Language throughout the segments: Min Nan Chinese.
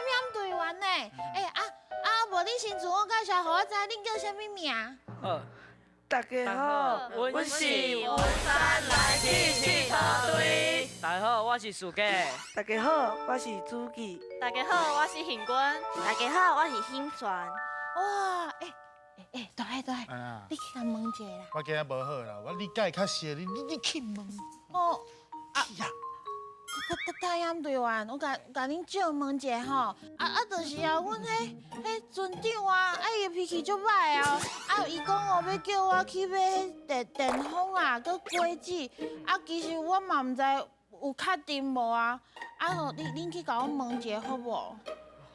險隊員呢。欸啊啊，無你先自我介紹，予我知恁叫啥物名？好，大家好，阮是文山來去𨑨迌隊。大家好，我是樹杰。大家好，我是朱記。大家好，我是幸君。大家好，我是欣璇。哇，欸欸欸，大漢大漢，你去共問一下啦。我今日無好啦，我你佮伊較熟，你去問。哦，啊呀，大險隊員，我共恁借問一下吼，啊啊，就是啊，阮彼船長啊，啊伊的脾氣足歹啊，啊伊講哦欲叫我去買彼電風啊，閣果子，啊其實我嘛毋知有確定無啊，啊吼，恁去共我問一下好無？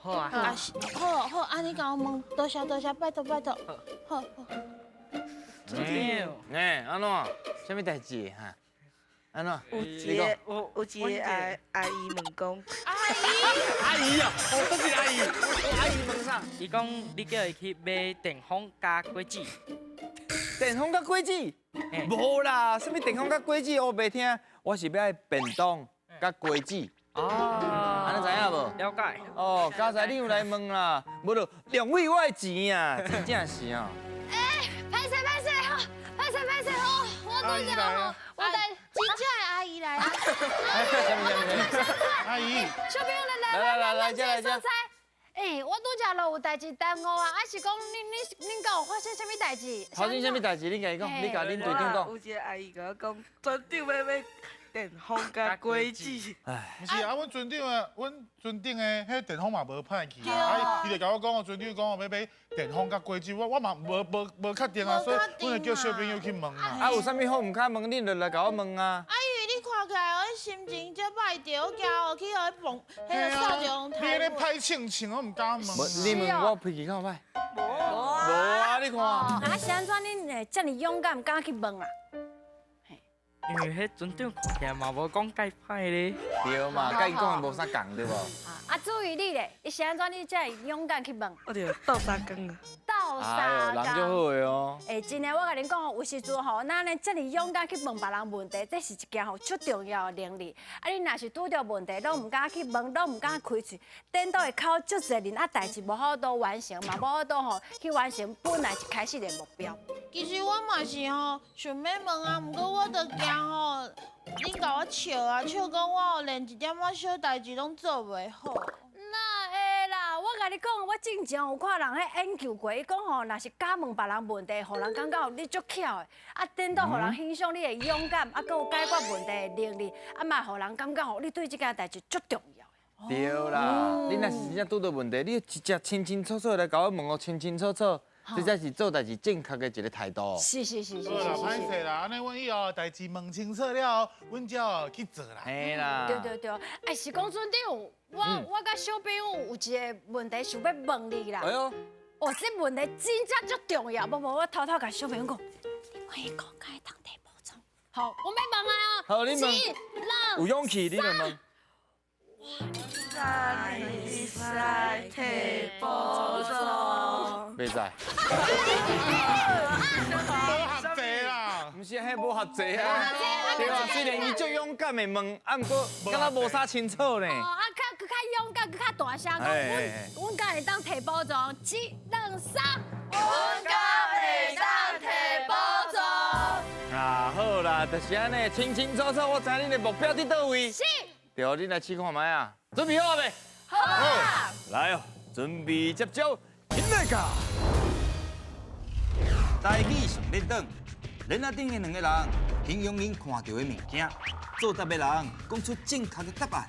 好啊。啊好好，按呢共我問，多謝多謝，拜託拜託，好。好。船長，欸，按怎？啥物代誌哈？按怎？有一個阿姨問講，阿姨，阿姨啊，哦，都是阿姨，阿姨問啥？伊講你叫伊去買電風佮果子。電風佮果子？無啦，啥物電風佮果子我袂聽，我是欲愛便當佮果子。哦，按呢知影無？了解。哦，佳哉你有來問啦，無就浪費我的錢啊，真正是哦。欸，歹勢歹勢吼，歹勢歹勢吼，我拄則吼，我帶真正的阿姨來啊。阿姨，小朋友來來來來來來。欸，我拄則落有代誌耽誤啊，還是講恁敢有發生啥物代誌？發生啥物代誌？你共伊講，你共恁隊長講。有一個阿姨共我講，船長欲買電風佮果子。唉，毋是啊，阮船長的，阮船長的彼電風嘛無歹去啊，啊，伊就共我講，船長講欲買電風佮果子，我嘛無確定啊，所以阮就叫小朋友去問啊。啊，有啥物好毋敢問，恁就來共我問啊。啊，因為你看起來我心情足歹著，我驚哦去予伊碰，彼个掃著。你咧歹性情，我毋敢問。你問我脾氣敢有歹？無啊，你看。啊，是按怎恁會遮爾勇敢，敢去問啊？因為彼船長看起來嘛無講介歹咧。對嘛，佮伊講的無啥仝對無？啊，至於你咧，你是按怎你才會勇敢去問？我就鬥相共啊。鬥相共。人足好的哦。欸，真的，我共恁講哦，有時陣吼，咱呢遮爾勇敢去問別人問題，這是一件吼足重要的能力。啊，你若是拄著問題，攏毋敢去問，攏毋敢開喙，顛倒會哭足濟人啊，代誌無法度完成，嘛無法度吼去完成本來一開始的目標。其實我嘛是吼想欲問啊，毋過我就驚吼，恁共我笑啊，笑講我哦連一點仔小代誌攏做袂好。哪會啦？我共你講，我進前有看人彼研究過，伊講吼，若是敢問別人問題，予人感覺你足巧的，啊，顛倒予人欣賞你的勇敢，啊，閣有解決問題的能力，啊，嘛予人感覺吼，你對這件代誌足重要的。對啦，你若是真正拄著問題，你直接清清楚楚來共我問予清清楚楚。這才是做代誌正確的一個態度。是是是是是。好啦，歹勢啦，按呢阮以後代誌問清楚了後，阮才去做啦。嘿啦。對對對，哎，是講船長，我佮小朋友有一個問題想欲問你啦。哎喲。哦，這問題真正足重要，無無，我偷偷共小朋友講，你問伊講敢會當提寶藏。好，我欲問啊。好，你問。有勇氣，你就問。敢會使提寶藏？袂使。無合濟啦，毋是，彼無合濟啊。對啊，雖然伊足勇敢的問，啊，毋過敢若無啥清楚呢。哦，啊，閣較勇敢，閣較大聲講，阮敢會當提寶藏？一、兩、三。阮敢會當提寶藏？啊，好啦，就是按呢，清清楚楚，我知恁的目標佇佗位。是。對，恁來試看覓啊？準備好未？好啊！來哦，準備接招，起來噶！台語上輪轉，鏈仔頂的兩個人形容𪜶看著的物件，作答的人講出正確的答案。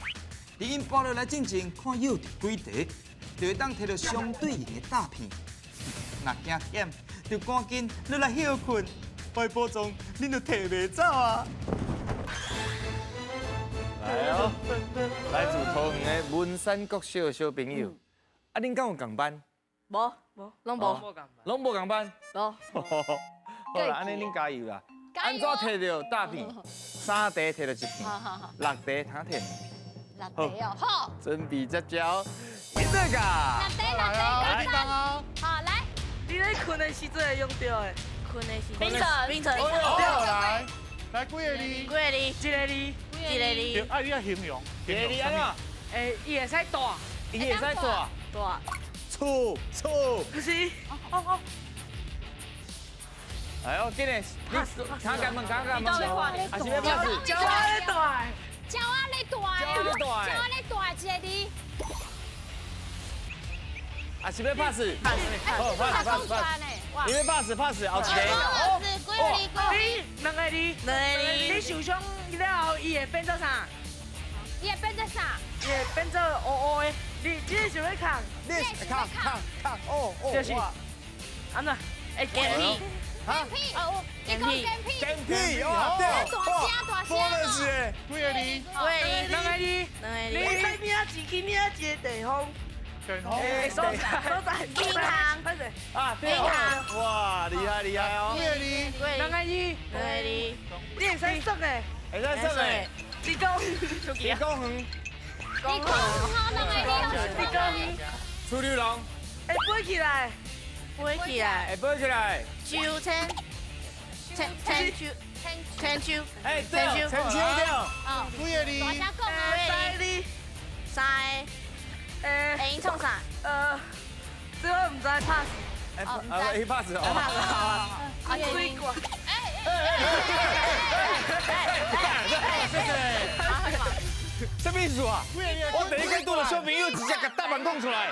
佇𪜶跋落來進前，看藥佇幾塊，就會當提著相對應的詐騙。若驚忝，就趕緊落來歇睏，百寶藏恁就提袂走啊！來哦，來自桃園的文山國小的小朋友，啊，恁敢有仝班？無，無，攏無，攏無仝班。無。好啦，按呢恁加油啦！按怎提著詐騙？三塊提著一片，六塊通提兩片。六塊哦，好。準備接招，起來噶！六塊，六塊，簡單。好，來。你咧睏的時陣會用著的？睏的時陣。冰城，冰城。來，來幾個字？幾個字？一個字。一個字。啊，你愛形容。一個字按怎？欸，伊會使帶，伊會使蹛。蹛。厝厝。不是。哦哦。哎呦，紧嘞！你卡甲问，卡甲问。啊是欲 pass？鸟仔咧蹛。鸟仔咧蹛。鸟仔咧蹛。鸟仔咧蹛一个字。啊是欲 pass？好 pass pass pass。你欲 pass pass 后一个。哦，几个字？你两个字，两个字。你受伤了后，伊会变做啥？伊会变做啥？伊会变做乌乌的。你这个想欲崁？你崁崁崁哦哦。就是。按怎？会坚屁。哈？屁哦，你讲坚屁。坚屁哦，对。大声大声。多的是几个字？几个字？两个字。两个字。你在边仔一支边仔一个地方。电风，所在所在，银行，啊，银行，哇，厉害厉害哦！几个字？两个字，两个字，你会使算的，会使算的，一公，一公园，一公园好，两个字，一公园，楚留龙，会飞起来，飞起来，会飞起来，秋千，千千秋，千秋，哎，对，千秋对，哦，几个字？大声讲啊，三个字，三个。会用创啥？这我毋知 pass。哦，伊 pass 哦。啊，水果。哎哎哎！谢谢。什么意思啊？我第一个拄著小朋友直接共答案讲出来。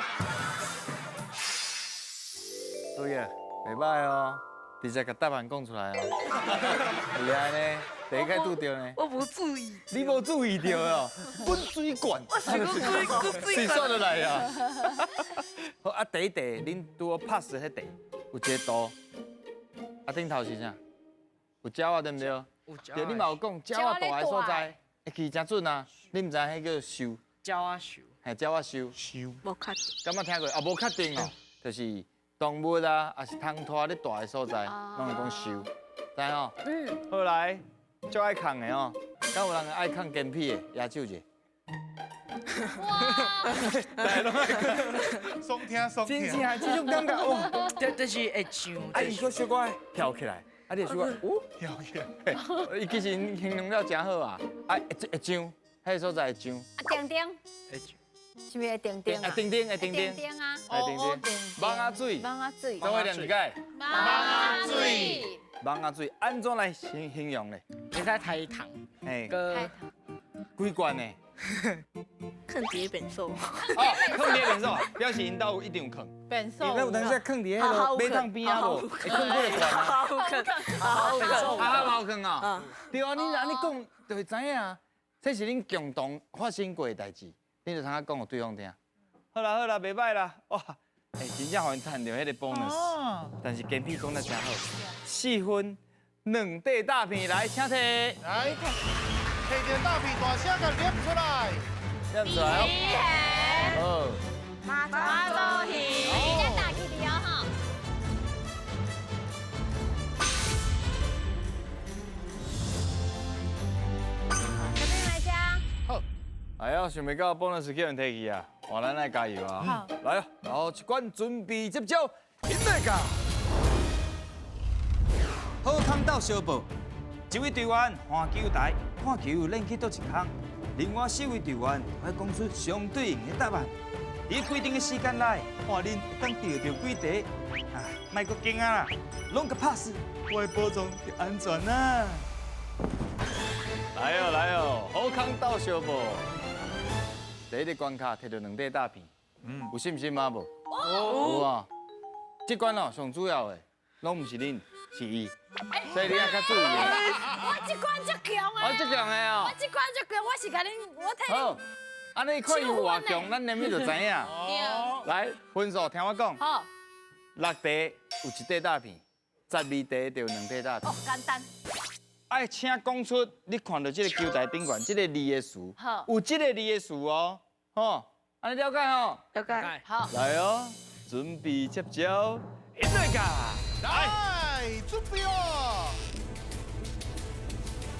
对啊，袂歹哦，直接共答案讲出来哦。厉害呢，第一个拄著呢。我无注意。你无注意著哦，滚水管。我是讲水滚水管。算落来啊。好啊，第一题，恁拄好 pass 彼题，有一个图，啊顶头是啥？有鸟仔对毋对？有对，你嘛有讲鸟仔蹛的所在，会记真准啊。你毋知彼叫兽？鸟仔兽。嘿，鸟仔兽。兽。无确定。敢捌听过？啊，无确定哦，就是动物啊，抑是虫拖咧蹛的所在，拢会讲兽，知吼？嗯。好来，足爱崁的哦，敢有人爱崁坚屁的？举手者。哇！来，拢爱崁。爽听爽听。真正这种感觉哇！这是会唱。啊，伊阁小可跳起来，啊，你会小可哦，跳起来。伊其实形容了真好啊，啊，会唱，彼个所在会唱。啊，叮叮。会唱。是毋是会叮叮啊？叮叮会叮叮。叮叮啊！会叮叮。蠓仔水。蠓仔水。做伙念一摆。蠓仔水。蠓仔水按怎来形容咧？会使抬糖。嘿。阁。几罐呢？囥伫便所。哦，囥伫便所，表示𪜶兜有一定有囥。便所。那有当时囥伫彼个马桶边仔无？会囥几个罐啊？好囥，好囥，啊，好囥啊！对啊，你按呢讲就会知影啊，这是恁共同发生过的代志，恁就通讲予对方听。好啦好啦，袂䆀啦，哇，欸，真正予𪜶趁著彼个 bonus，但是坚屁讲得真好，4分2块大片来，请提。来，提著大片，大声共念出来。念出来哦。妈祖鱼。直接打起来哦吼。小朋友来吃。好。哎呦，想袂到 bonus 叫人提去啊！换咱来加油啊！好，来哦，然后一关准备接招，引来噶。好康斗相报，一位队员换球台，看球练去佗一空，另外4位队员爱讲出相对应的答案。伫规定的时间内，看恁会当得著几题。啊，莫阁惊啊啦，拢共 pass，我的宝藏就安全啦。来哦来哦，好康斗相报。第一个关卡摕著2块大片，有信心吗？无？有啊。这关哦，上主要的，拢毋是恁，是伊，所以你要较注意。我这关足强的。我足强的哦。我这关足强，我是共恁，我替好，按呢看伊有偌强，咱连咪就知影。来，分数听我讲。好。6题有1块大片，12题就有2块大片。哦，简单。爱请讲出你看到这个球台顶悬这个字的词，有这个字的词哦，吼，按呢了解吼？了解。好。来哦，准备接招，一对个，来，准备哦。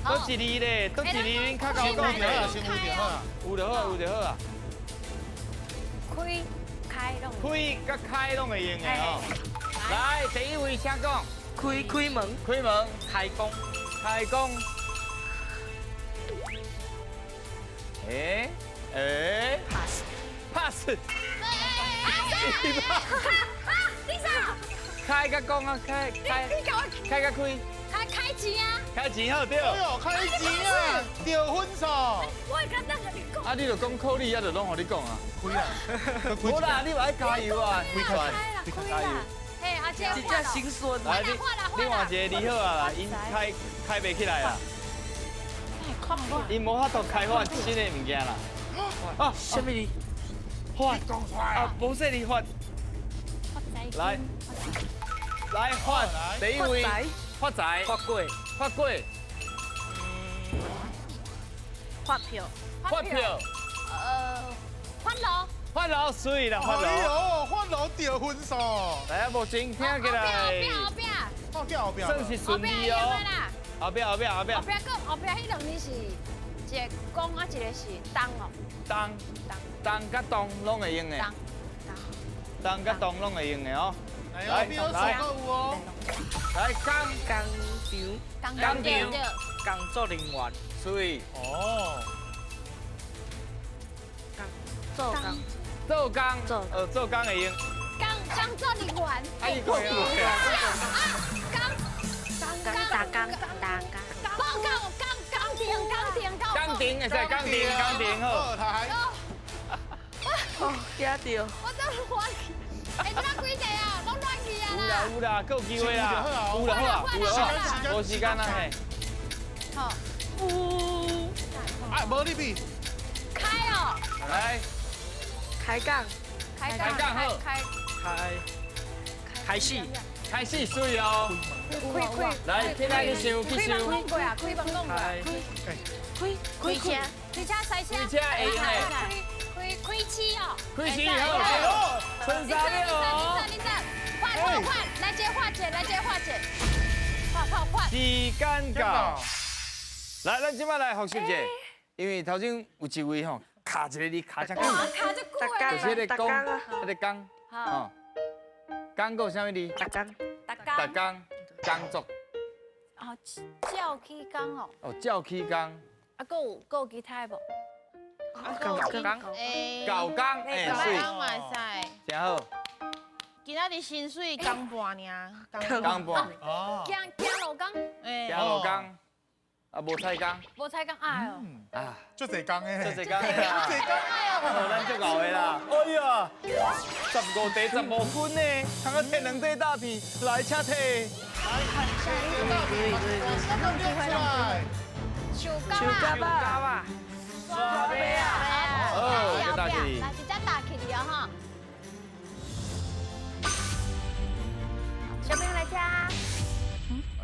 倒一字咧，倒一字，恁较𠢕讲咧。先有就好啊，有就好，有就好啊。开开拢。开佮开拢会用的哦。来，第一位请讲。开开门。开门。开工。开工。欸欸。 Pass。 Pass。是。啊，你啥？开甲讲啊，开开开甲开。开开钱啊！开钱好对。哎呦，开钱啊，得分数。我会较等你讲。啊，你就讲靠你，啊，就拢予你讲啊。开啦。无啦，你嘛爱加油啊！开啦，开啦。嘿，阿姐，真正心酸。来，你你换一个你好啊啦，𪜶开开袂起来啦。𪜶无法度开发新的物件啦。啊，啥物字？发。啊，无说你发。来，来发，第一位。发财，发过，发过，发票，发票，发炉，发炉水啦，发炉，哎呦，发炉得分数。来啊，目前听起来，后壁后壁，后壁，算是顺利哦。后壁后壁后壁，后壁阁后壁彼两字是一个讲啊，一个是东哦。东，东佮东拢会用的。东，东佮东拢会用的哦。来，来，有哦。来，工工场，工场，工作人员，水。哦。做工，做工，做工会用。工作人员。啊，伊讲啊，工，工打工打工。报告工工程工程工程会使工程工程好。哦，惊到。我真欢喜。哎，这哪几个啊？拢乱去啊啦！有啦有啦，阁有机会啦！有啦好啊，有啦好啊，无时间啊嘿。好。有。啊，无你比。开哦。来。开讲。开讲好。开。开。开始。开始水哦。开开。来，起来去想去想。开门讲过啊，开门讲过。开。开开车，开车赛车。开车会用的。开开车哦。开车好。剩三秒哦。你等，换换换，来接化解，来接化解。换换换。时间到。来，咱这摆来复习一下，因为头前有一位吼卡一个字卡遮久，卡遮久就是彼个工，彼个工，吼，工阁有啥物字？逐工。逐工工作。哦，照起工哦。哦，照起工。啊，阁有阁有其他的无？搞工，搞工，哎，水。工嘛会使。真好。今仔日薪水工半尔，工半。哦。行行路工。行路工。啊，无彩工。无彩工，哎呦。啊，足济工的。足济工。足济工啊！咱足𠢕的啦。哎呀，15题15分呢，通啊提2块大片，来，请提。来，提大片，把出来。树胶啊。刷尾啊！哦，这大起。来，直接打起来哈。小朋友来吃。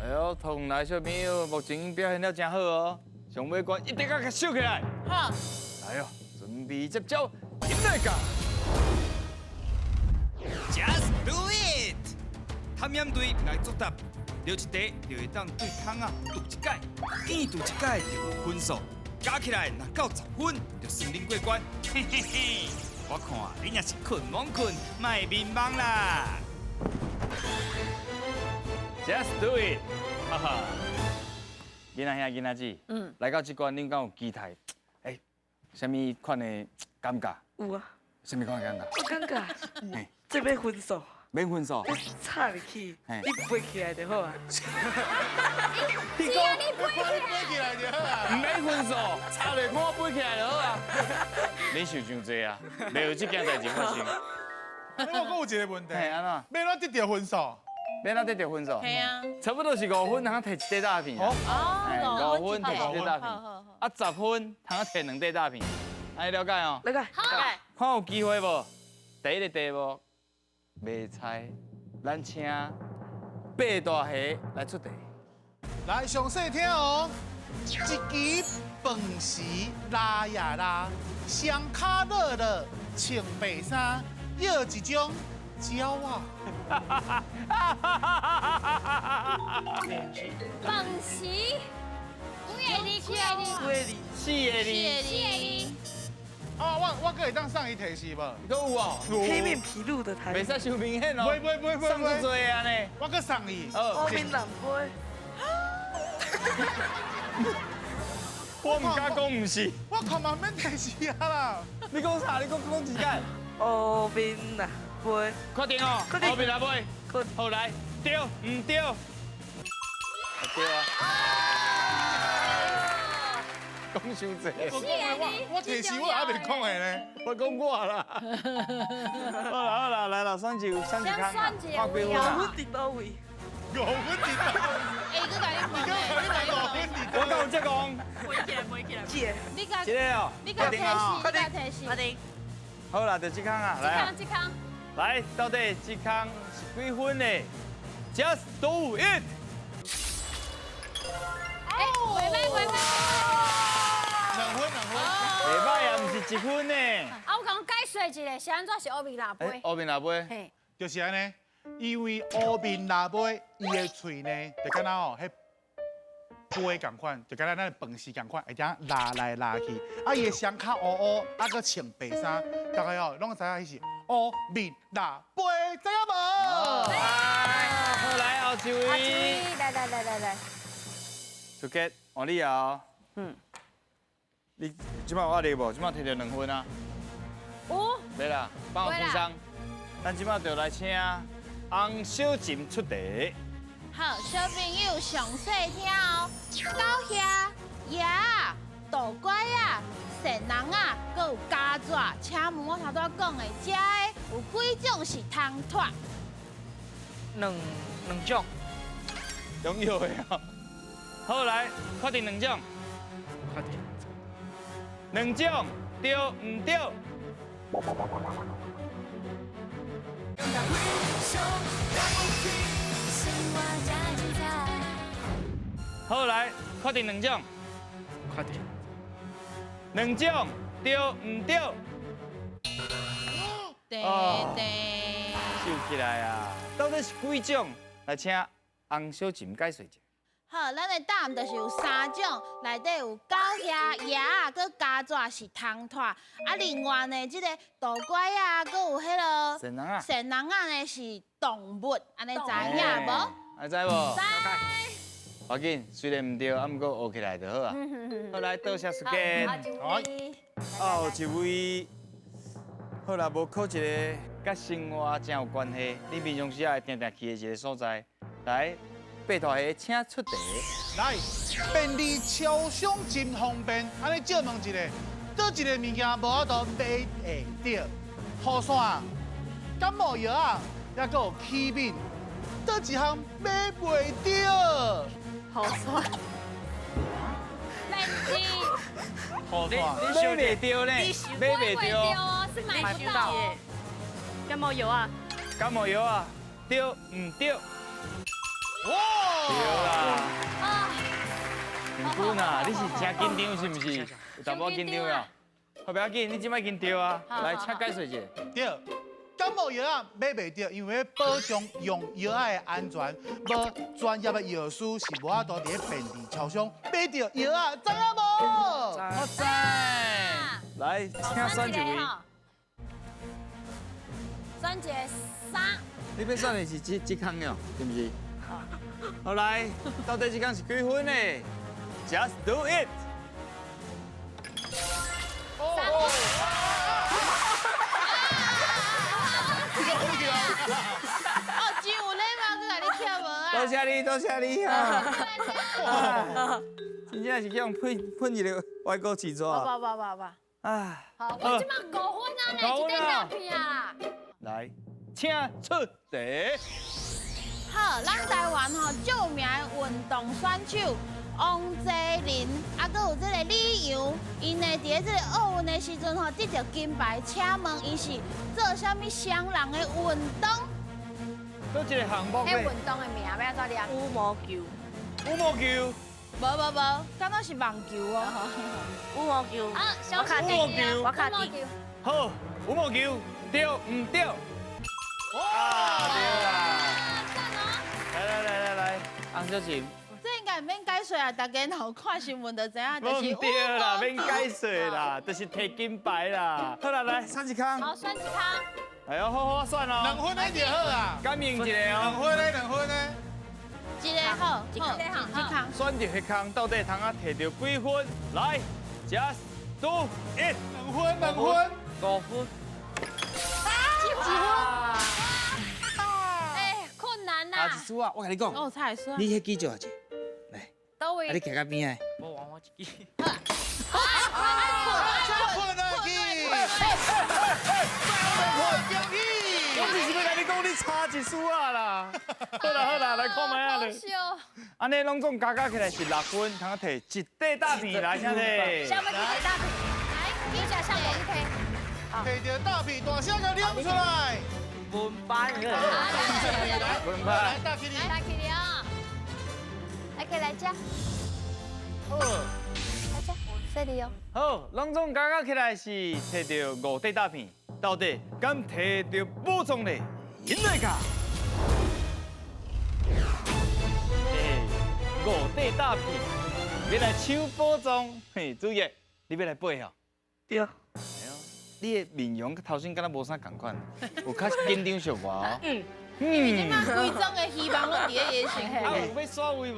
哎呦，同来小朋友目前表现了真好哦，上尾关一定要共收起来。好。来哦，准备接招，进来讲。 Just do it！探险队来作答，对一题就会当对窗仔揬一改，见揬一改就有分数。加起来若够10分，就算恁过关。嘿嘿嘿，我看恁也是困懵困，莫眠梦啦。 Just do it！哈哈。囡仔兄、囡仔姊，来到这关，恁敢有期待？哎，啥物款的感觉？有啊。啥物款的感觉？我感觉，这欲分数。免分数。插入去，你飞起来就好啊。你讲你飞起来就好啊。毋免分数，插落看飞起来就好啊。你想伤济啊，袂有这件代志发生。我阁有一个问题，嘿，按怎？欲怎得著分数？欲怎得著分数？嘿啊。差不多是5分，通提一块大片。哦，5分提一块大片。啊，10分通提2块大片。按呢了解哦？了解。好。看有机会无？第一个题目。袂猜，咱请八大虾来出题。来，详细听哦。一支饭匙拉呀拉，双跤落落穿白衫，要一种鸟仔。饭匙，几个字？几个字？几个字？四个字。四个字。啊，我阁会当送伊提示无？阁有哦。黑面琵鹭的台语。袂使伤明显哦。袂袂袂袂。送足济啊呢。我阁送伊。我闽南话。我毋敢讲毋是。我看嘛免提示啊啦。你讲啥？你讲讲一摆。乌面蜊粿。确定哦，确定乌面蜊粿。好来，对毋对？对啊。讲伤济。我提示我还袂讲的呢。我讲我啦。好啦好啦，来啦，选一选一空啊，看几分五啊？分伫佗位？五分伫佗位？哎，佮共你问你讲五分伫我敢有这讲？背起来，背起来。这个。你共这个哦，你共提示，你共提示。确定。好啦，就这空啊，来啊。这空。来，到底这空是几分呢？Just do it。哎，袂歹袂歹。两分两分。袂歹啊，毋是一分呢。啊，我讲解说一下，是按怎是乌面蜊粿？乌面蜊粿。嘿。就是按呢，因为乌面蜊粿，伊的喙呢，就敢若吼，彼粿仝款，就敢若咱的饭匙仝款，会当拉来拉去。啊，伊的双跤乌乌，啊，阁穿白衫，大家吼拢知影彼是乌面蜊粿，知影无？好，来后一位。来来来来来。出杰，换你啊。嗯。你这摆有压力无？这摆摕著2分啊。有。袂啦，放我轻松。咱这摆就来请洪小琴出题。好，小朋友详细听哦。狗兄、鸭仔、豆拐仔、蟮人仔，阁有家纸。请问我头拄仔讲的，这个有几种是通脱？两种。拥有的哦。好，来，确定2种。确定。2种，对毋对？好，来，确定2种。确定。2种，对毋对？对对。收起来啊！到底是几种？来，请洪小琴解说一下。好，咱的答案就是有3种，内底有狗兄、鸭仔，阁家纸是通脱。啊，另外呢，这个豆拐仔，阁有彼个蟮人仔，蟮人仔呢是动物，按呢知影无？知无？知。无要紧，虽然毋对，啊，毋过学起来就好啊。好，来，多谢师姐。好，后一位，好啦，无考一个佮生活真有关系，你平常时也会定定去的一个所在，来。白头虾，请出题。来，便利超商真方便。按呢借问一下，佗一个物件无法度买会著？雨伞、感冒药仔，抑阁有器皿，佗一项买袂著？雨伞。雨伞。买袂著呢？买袂著哦，是买不到。感冒药啊。感冒药啊，对毋对？哇！对啦，林君啊，你是真紧张是毋是？有淡薄紧张啊？好，不要紧，你这摆已经对啊。来，请解说一下。对，感冒药仔买袂著，因为保障用药仔的安全，无专业的药师是无法度伫咧便利超商买著药仔，知影无？我知。来，请选一位。选一个三。你欲选的是这这空了，是毋是？好来，到底这工是几分呢？Just do it。哦！哦，真有礼貌，阁共你捡无啊？多谢你，多谢你啊！真正是去予喷一个歪果饲纸。无无无无。啊！好，我这摆5分啊，一个诈骗啊！来，请出题。好，咱台湾吼著名的运动选手王齐麟，啊，阁有这个李洋，𪜶呢伫咧这个奥运的时阵吼得著金牌，请问伊是做啥物双人的运动？做这个项目。彼运动的名要按怎念？羽毛球。羽毛球。无无无，敢若是网球哦。羽毛球。啊，我卡羽毛球。我卡球。好，羽毛球对毋对？哇，对啦。来来来来来，洪小琴。这应该免解说啊，大家若有看新闻就知影，就是毋对啦，免解说啦，就是提金牌啦。好啦，来选一空。好，选一空。哎呦，好好选哦。 2分的就好啊。感应一下哦。 2分的，2分的。一个好，好，一空。选著彼空，到底通啊提著几分？来，Just do it。 2分，2分， 5分。分。哎，困难啊，呐一。输啊，我共你讲，哦，差一输。你彼支就偌济？来，倒位啊，你徛较边仔。无还我一支。困了去！我只是欲共你讲，你差一丝仔啦。好啦好啦，来看覓仔咧。按呢攏總加加起來是6分，通提一塊大片來，請提。下面去提大片，來，你食上去提。提著大片，大聲共念出來。文班。文班。來，大起哩。大起哩啊！來，可以來吃。好。來吃，細粒哦。好，攏總加加起來是提著5塊大片，到底敢提著寶藏咧？引來噶。5塊大片，欲來搶寶藏，嘿，主席，你欲來背哦？對。哎喲，你的面容佮頭先敢若無啥仝款，有較緊張小可哦。嗯。因為這擺規莊的希望攏佇咧伊的身軀。啊，有欲刷位無？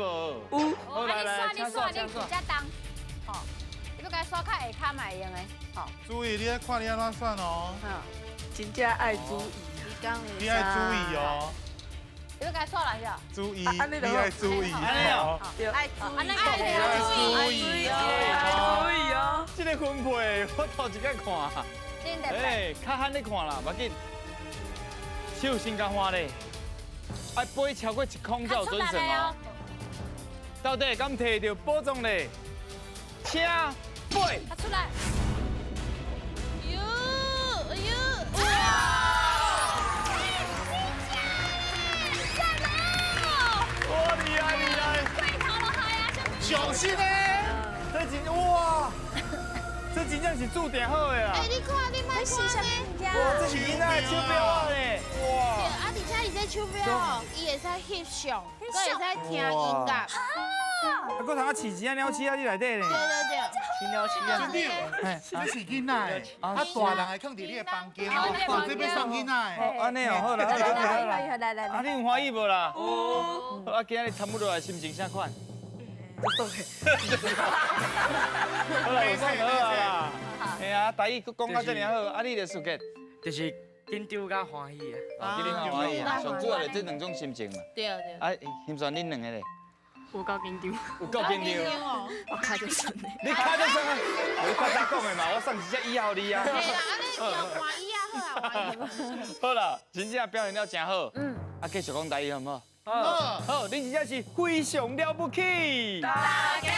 有。好，來來，你刷你刷，你比較重。吼，你欲共刷較下跤嘛會用的。吼。注意，你愛看你按怎选哦。真正愛注意。你愛注意哦。你欲共刷來是？注意，你愛注意哦。愛注意，愛注意哦，愛注意哦。這个分配我頭一擺看。真的。哎，較罕咧看啦，無要緊。手先共換咧，愛飛超過1空才有準算哦。到底敢提著寶藏咧？請飛。他出來。喲，哎呦，哇！哇，厲害厲害！上新的，這真哇，這真正是注定好的啦。哎，你看，你莫看呢。哇，這是囡仔的手錶仔咧。哇！對，啊，而且伊這手錶哦，伊會使翕相，閣會使聽音樂。啊，閣通啊飼一隻鳥鼠仔佇內底咧。對對對。飼鳥鼠啊！這是囡仔的，啊，大人會囥佇你的房間，哦，這欲送囡仔的。按呢哦，好啦好啦好啦。來來來。啊，你有歡喜無啦？有。啊，今日參與落來心情啥款？好啦，有講好啊。嘿啊，台語閣講到這爾好，啊，你咧數結？就是緊張佮歡喜啊。緊張佮歡喜啊，上主要就這兩種心情嘛。對對。啊，欣璇，恁兩个咧？有夠緊張。有夠緊張。我跤就酸的。你跤就酸啊？我較早講的嘛，我送一隻椅仔予你啊。嘿啦，按呢叫換椅仔好啊，換椅。好啦，真正表現了真好。嗯。啊，繼續講台語好毋好？好。好，恁真正是非常了不起。大家。